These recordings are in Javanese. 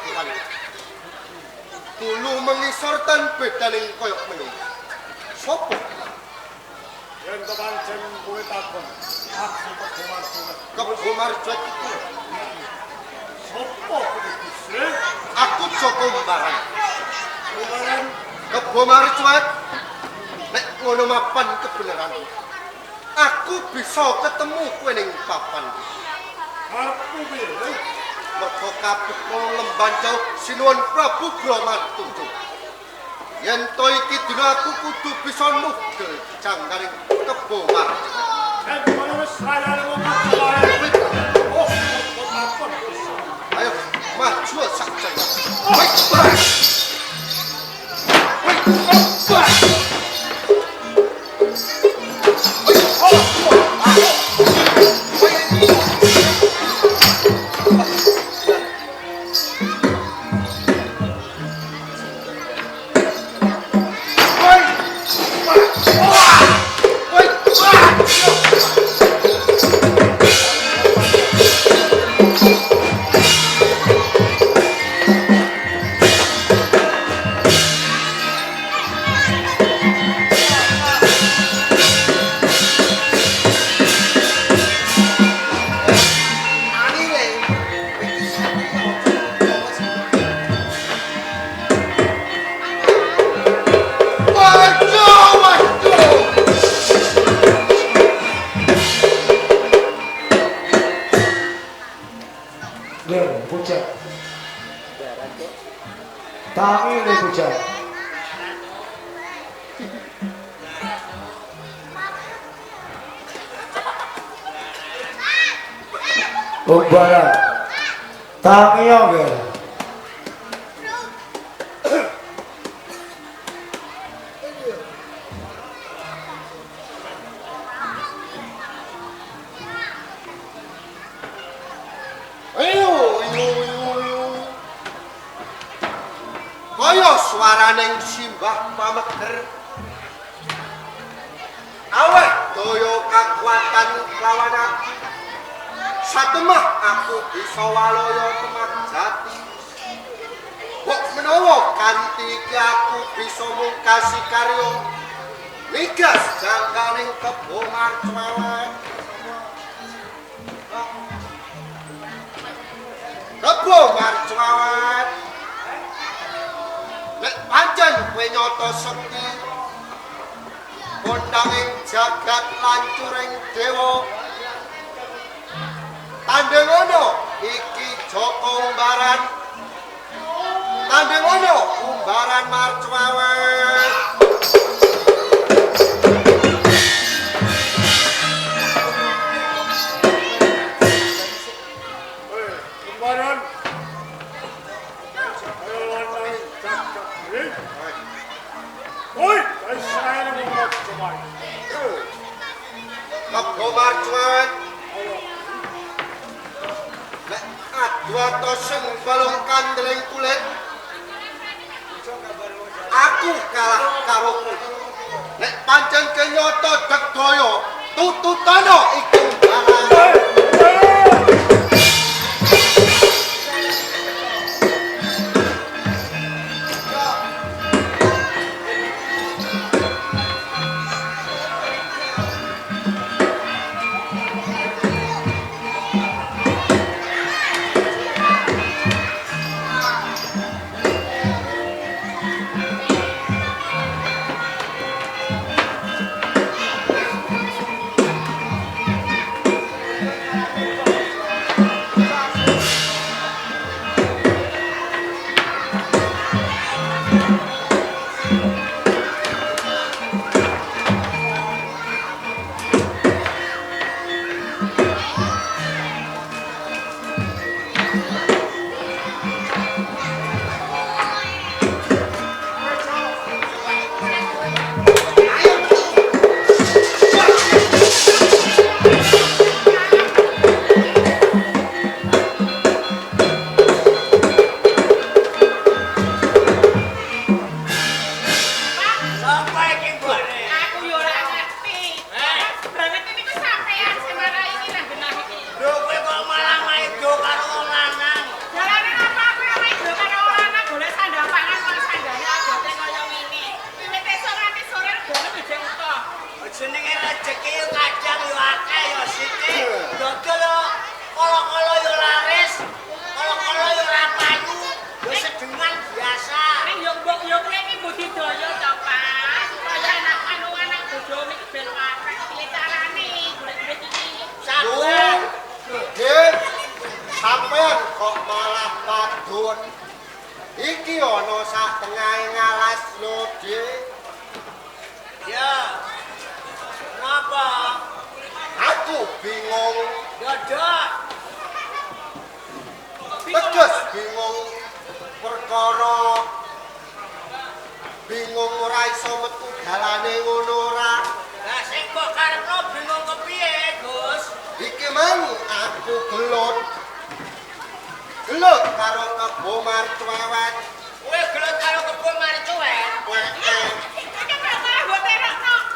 kewan. Tulu mengisor tan bedaning koyok meni. Sopo? Yen to pancen kowe takon, aku Kebo Marcuwet. Kebo Marcuwet iku. Sopo kowe Gusti? Aku Joko Umbaran. Umbaran Kebo Marcuwet. Nek ngono mapan kebenaran. Aku bisa ketemu kowe ning papan. Aku piye? Mergo kabeh wong lemban jauh sinuwun Prabu Brahma Tunjung. Yen to iki dina aku kudu bisa nugel jangkaring Kebo Marcuwet. Yen kowe wis rayane wong kae. Oh, kok takon bisa. Ayo maju sak jaya. Woi, woi. Woi. Umbaran tangi ya nggih. Ayo, ayo, ayo. Kaya swaraning simbah pameger. Aweh daya kakuatan lawan aku. Satemah aku bisa walaya kemah jati. Mbok menawa kanthi iki aku bisa mungkasi karya migas jangkaning Kebo Marcuwet. Kebo Marcuwet. Nek pancen kowe nyata sekti kondanging jagat lancuring dewa. Tandhengono iki Joko Umbaran. Tandhengono Umbaran Marcuwet. Umbaran. Ayo lanang jagat iki. Oi, saya mau coba. Kebo Marcuwet. Nek adu sing balung kandeling kulit. Aku kalah karo kowe. Nek pancen kenyata degdaya, tututana iki Umbaran. Sinuwun. Iki ana sak tengahe ngalas lho, Dik. Ya. Kenapa? Aku bingung. Dadak. Teges bingung perkara bingung ora iso metu dalane ngono ora. Lah sing kok karepno bingung kepiye, Gus? Iki mang aku gelut. Gelut karo kebo marcuwet. Kowe gelut karo kebo marcuwet?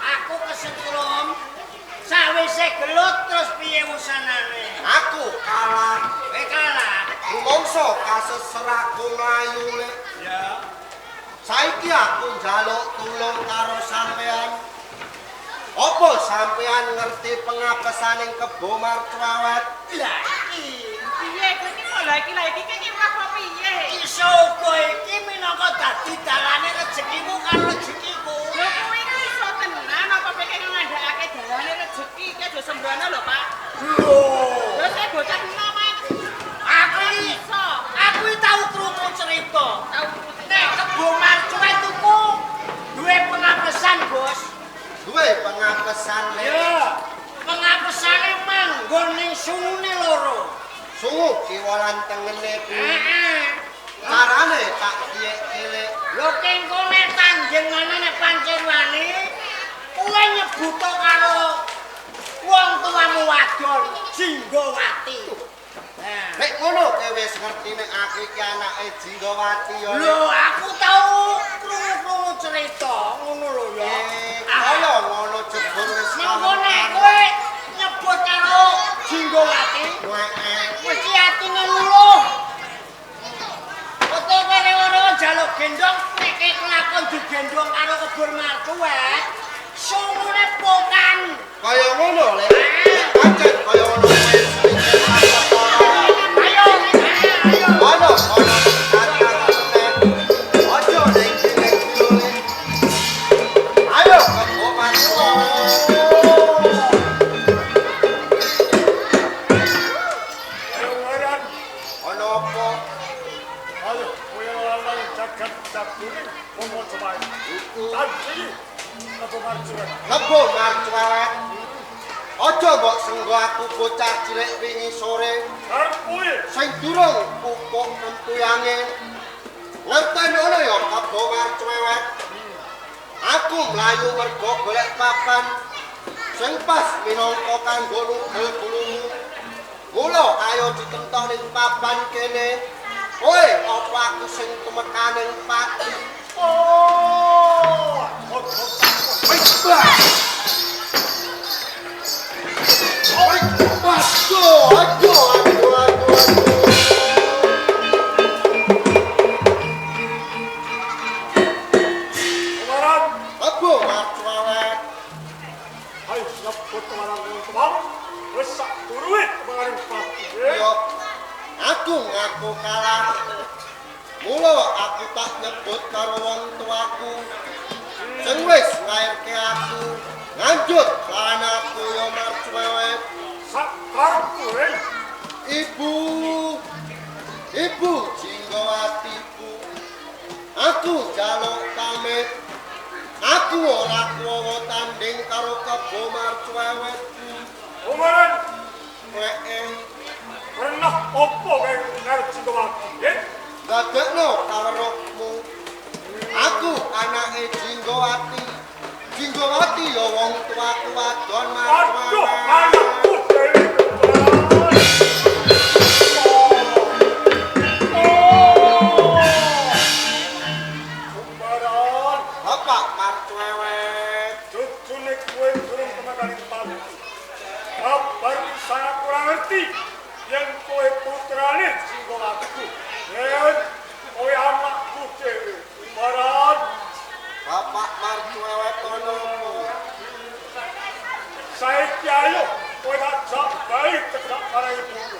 Aku kesetrum. Sawise gelut terus piye wusanane? Aku kalah. Kowe kalah. Rumangsa kaseser aku mlayu lek. Ya. Saiki aku njaluk tulung karo sampean. Apa sampean ngerti pengapesaning kebo marcuwet? Lah iki piye kowe iki kok lha iki lha iki iki ora piye? Iso uga iki minangka dadi dalane rezekimu karo rezekiku. Lho kowe iki iso tenan apa pengen ngandhakake dalane rezeki iki aja sembrono lho, Pak. Lho. Lho saya bocah enom ae. Aku iso. Aku tau krungu cerita. Tau nek kebo marcuwet tuku duwe pengapesan, Bos. Duwe pengapesan le. Ya. Pengapesane manggon ning sungune loro. Sungu kiwa lan tengene kuwi. Heeh. Carane tak piye-piye. Lho kengkone tanjengane nek pancen wani kowe nyebuto karo wong tuamu wadon Jinggowati. Nah, nek ngono kowe wis ngerti nek aku iki anake Jinggowati ya. Lho aku tau krungu-krungu cerita ngono lho ya. Kaya ngono jebul wis. Mengko nek kowe nyebut karo Jinggowati, mesti atine luluh. Oto kowe rewo-rewo njaluk gendong nek kelakon digendong karo kebur marcuwet, sungune pokan. Kaya ngono le. Pancen kaya ngono kowe. Ayo, ayo. Ana ana aja ning kene lho. Ayo kebo marcuwet. Ana apa? Ayo, kowe lanang jagat jagune wong Majapahit. Tanti kebo marcuwet. Kebo marcuwet. Aja mbok senggo aku bocah cilik wingi sore. Arep kuwi sing durung pupuk empuyange. Ngerteni ngono ya kebo marcuwet. Aku mlayu mergo golek papan sing pas minangka kanggo nugel gulumu. Mula ayo ditemtok ning papan kene. Kowe apa aku sing tumekaning pati? Oh, aduh, aduh, aduh, aduh. Kemaran, Kebo marcuwet. ayo nyebut marang wong tuamu. Wis sak turuwe marang pati. Yo, aku ngaku kalah. Mula aku tak nyebut karo wong tuaku. Sing wis nglairke aku, nganjut lan aku yo marcuwet. Sak karepku, Ibu, Ibu Jinggowati Bu, aku njaluk pamit. Aku ora kuwawa tanding karo kebo marcuwet Bu. Kemaran, Weke pernah opo kowe karo Jinggowati? Dadekno kaweruhmu. Aku anake Jinggowati. Jinggowati ya wong tuaku wadon Aduh, marcuwet. anakku dhewe. Kemaran, Bapak marcuwet. jujune kowe durung temekaning pati. Kabar sangat kurang ngerti yen kowe putrane Jinggowati. Yen kowe anakku dhewe. Kemaran, Bapak marcuwet ono. Saiki ayo kowe tak jak bae cedhak marang ibumu.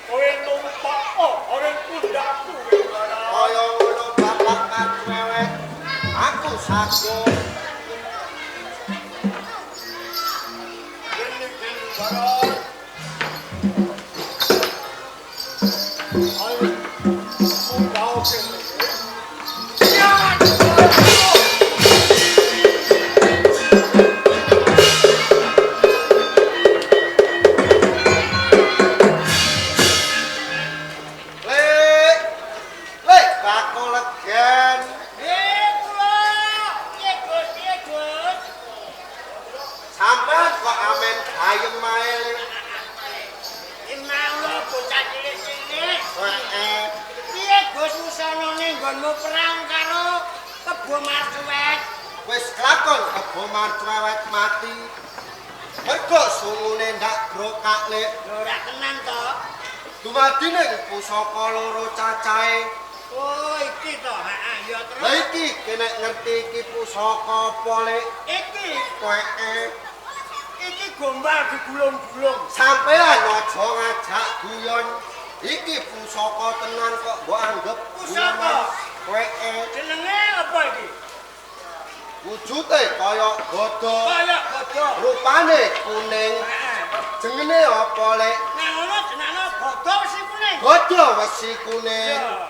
Kowe numpak ora pundakku kowe. Kaya ngono Bapak marcuwet. Aku sago. Gini gini baron. Ayo. Legen. Kula. Piye Gus, piye Gus? Sampeyan kok amen ayem ae. Mau lho bocah cilik-cilik. Heeh. Piye Gus usanane nggonmu perang karo Kebo Marcuwet? Wis kelakon Kebo Marcuwet mati. Mergo sungune ndak grokak lek. Lho ora tenan to? Dumadi ning pusaka loro cacahe. Oh iki to, heeh ya terus. Lah iki kene ngerti iki pusaka apa lek? Iki Heeh. Iki gombal digulung-gulung. Sampeyan aja ngajak guyon. Iki pusaka tenan kok mbok anggep pusaka. Heeh. Jenenge apa iki? Wujute kaya godha. Kaya godha. Rupane kuning. Heeh. Jenenge apa lek? Nang ngono jenenge godha wesi kuning. Godha wesi kuning. Heeh.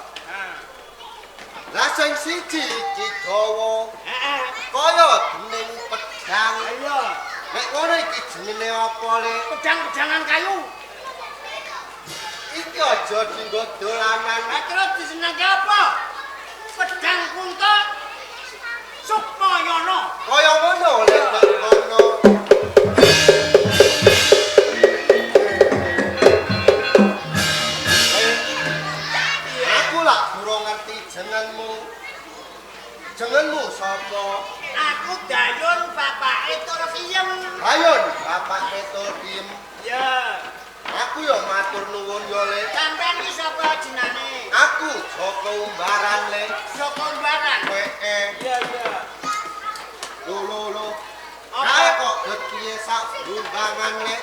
Lah sing siji iki dawa. Heeh. Kaya dening pedang. Iya. Nek ngono iki jenenge apa lek? Pedang-pedangan kayu. Iki aja dienggo dolanan. Lah terus disenengke apa? Pedang kunta Sukmayana. Kaya ngono lek nek ngono. Aku lak durung ngerti jenengmu. Jenengmu sapa? Aku Dayun bapake Turfiem. Dayun bapake Turfiem. Ya. Aku ya matur nuwun ya lek. Sampeyan iki sapa jenenge? Aku Joko Umbaran lek. Joko Umbaran. Heeh. Iya iya. Lho lho lho. Kae kok getihe sak blumbangan lek.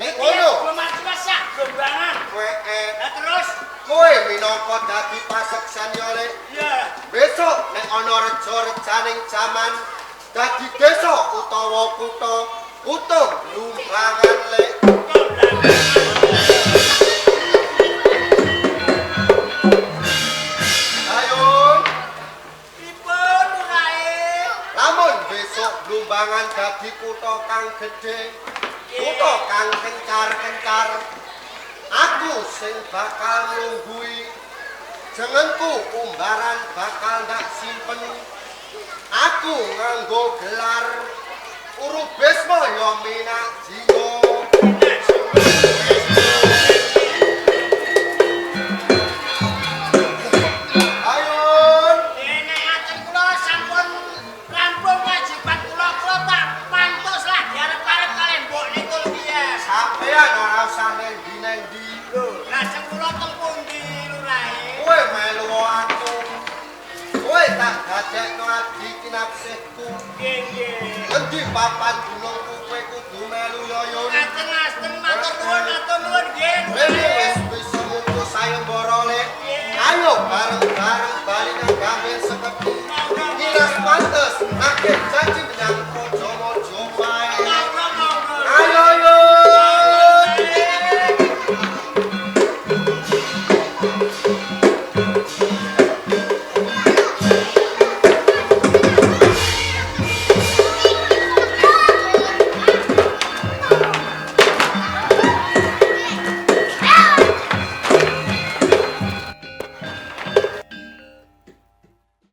Nek ngono. Kowe sak blumbangan. Heeh. Lah terus kowe minangka dadi paseksan ya lek. Iya. Besok nek ana reja-rejaning jaman dadi desa utawa kutha, kutha blumbangan lek. Ayo. Pripun murahe? Lamun besok blumbangan dadi kutha kang gedhe, kutha kang kencar-kencar, aku sing bakal nungguhi. Jenengku Umbaran bakal ndak simpen. Aku nganggo gelar Urubesma ya Minajingga. Ayo. Nek ngaten kula sampun rampung kewajiban kula, kula tak mantuk lah diarep-arep kalih mbokne Tulpiya. Sampeyan ora usah nendi-nendi. Lho, lajeng kula teng pundi lurahe? Kowe melu aku. Kowe tak dadekno adi kinapsihku. Nggih, nggih. Endi papan gunungku kowe kudu melu ya Yun. Ngajeng-ajeng matur nuwun, matur nuwun.